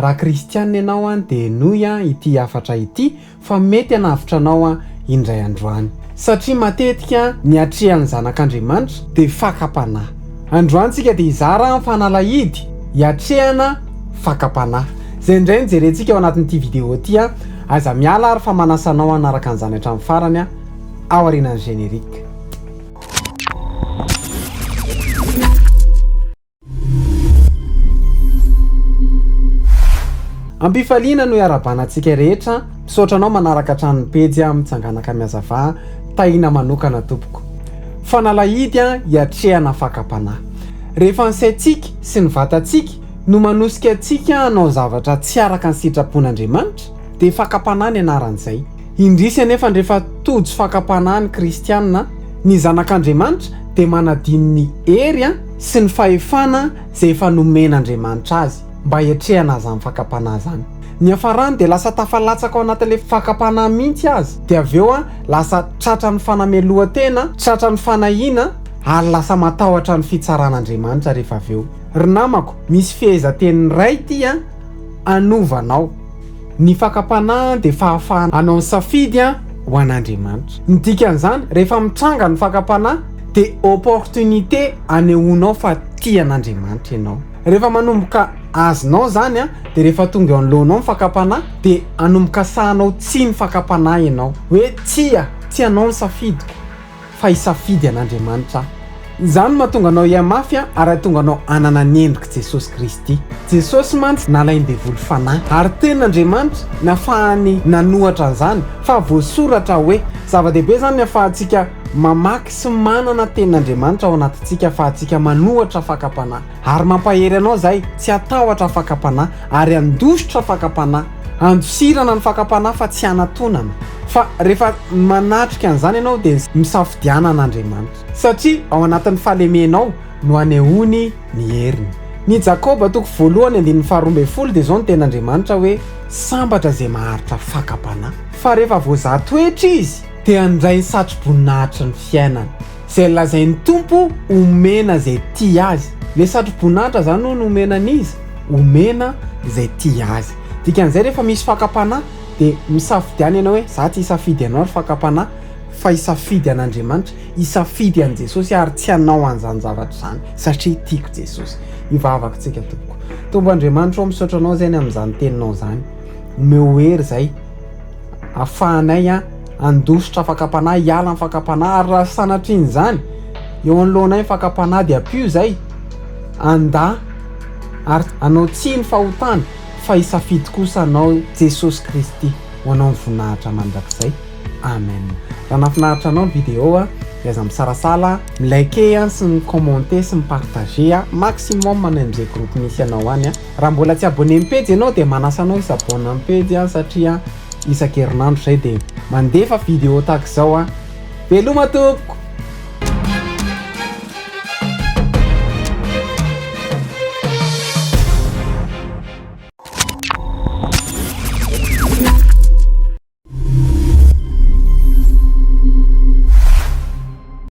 Raha kristianina ianao an dia henoy an ity hafatra ity fa mety hanavotra anao an indray androany. Satria matetika ny atrehan'ny zanak'Andriamanitra dia fakam-panahy. Androany tsika dia hizara an fanalahidy hiatrehana fakam-panahy. Izay indray no jerentsika ao anatin'ity vidéo ity an. Aza miala ary fa manasa anao hanaraka an'izany hatramin'ny farany an aorianan'ny générique. Am-pifaliana no iarahabana antsika rehetra, misaotra anao manaraka hatrany ny pejy a, mitsanganaka mihazava, tahiana manokana tompoko. Fanalahidy a hiatrehana fakam-panahy. Rehefa ny saintsika sy ny vatantsika no manosika antsika hanao zavatra tsy araka ny sitrapon'Andriamanitra dia fakam-panahy ny anaran'izay. Indrisy anefa rehefa tojo fakam-panahy ny kristiana, ny zanak'Andriamanitra dia manadino ny hery a, sy ny fahefana izay efa nomen'Andriamanitra azy mba hiatrehana azany fakam-panahy izany. Ny hafarany dia lasa tafalatsaka ao anatin'ilay fakam-panahy mihitsy aza, dia avy eo lasa tratran'ny fanamelohan-tena, tratran'ny fanahiana ary lasa matahotra ny fitsaran'Andriamanitra rehefa avy eo. Ry namako, misy fehezanteny iray ity hanova anao. Ny fakam-panahy dia fahafahana hanao ny safidy ho an'Andriamanitra. Ny dikan'izany, rehefa mitranga ny fakam-panahy dia opportunité anehoanao fa tia an'Andriamanitra ianao. Rehefa manomboka azonao izany dia rehefa tonga eo anoloanao ny fakam-panahy dia hanomboka sahanao tsia ny fakam-panahy ianao. Hoe tsia, tsy anao ny safidiko. fa hisafidy an'Andriamanitra aho. Izany no mahatonga anao hihamafy ary hahatonga anao hanana ny endrik'i Jesosy Kristy. Jesosy mantsy nalain-devoly fanahy, ary tenin'Andriamanitra nafahany nanohatra an'izany, fa voasoratra hoe. Zava-dehibe izany ny ahafahantsika mamaky sy manana tenin'Andriamanitra ao anatintsika ahafahantsika manohatra fakam-panahy. Ary mampahery anao izahay tsy hatahotra fakam-panahy ary handositra fakam-panahy. Handosirana ny fakam-panahy fa tsy hanatonana. Fa rehefa manatrika an'izany ianao dia misafidiana an'Andriamanitra. Satria ao anatin'ny fahalemenao no anehoany ny heriny. Ny Jakoba toko voalohany andininy faharoa ambin'ny folo dia izao no tenin'Andriamanitra hoe, Sambatra izay maharitra fakam-panahy. Fa rehefa voazaha toetra izy dia handray ny satroboninahitry ny fiainana. Izay lazain'ny Tompo omena izay tia azy. Ilay satroboninahitra izany hono omena an'iza? Omena izay tia azy. Dikan'izay rehefa misy fakam-panahy dia misafidiana ianao hoe za tsy hisafidy anao ry fakam-panahy fa hisafidy an'Andriamanitra, hisafidy an'i Jesosy ary tsy hanao an'izany zavatra izany satria tiako Jesosy. Hivavaka tsika tompoko. Tompo Andriamanitra ô misaotra anao izay ny amin'izany teninao izany. Omeo hery izay afahanay an handositra fakam-panahy, hiala amin'ny fakam-panahy ary raha sanatrian'izany eo anoloanay ny fakam-panahy dia ampio izay handà ary hanao tsia ny fahotana fa hisafidy kosa anao Jesosy Kristy ho anao ny voninahitra mandrakizay. Amen. Raha nahafinaritra anao ny vidéo dia aza misarasala mi-liker sy mi-commenter sy mi-partager maximum any amin'izay groupe misy anao any. Raha mbola tsy abonné amin'ny pejy ianao dia manasa anao hi-s'abonne amin'ny pejy satria isan-kerinandro izay dia mandefa vidéo tahaka izao. Veloma tompoko!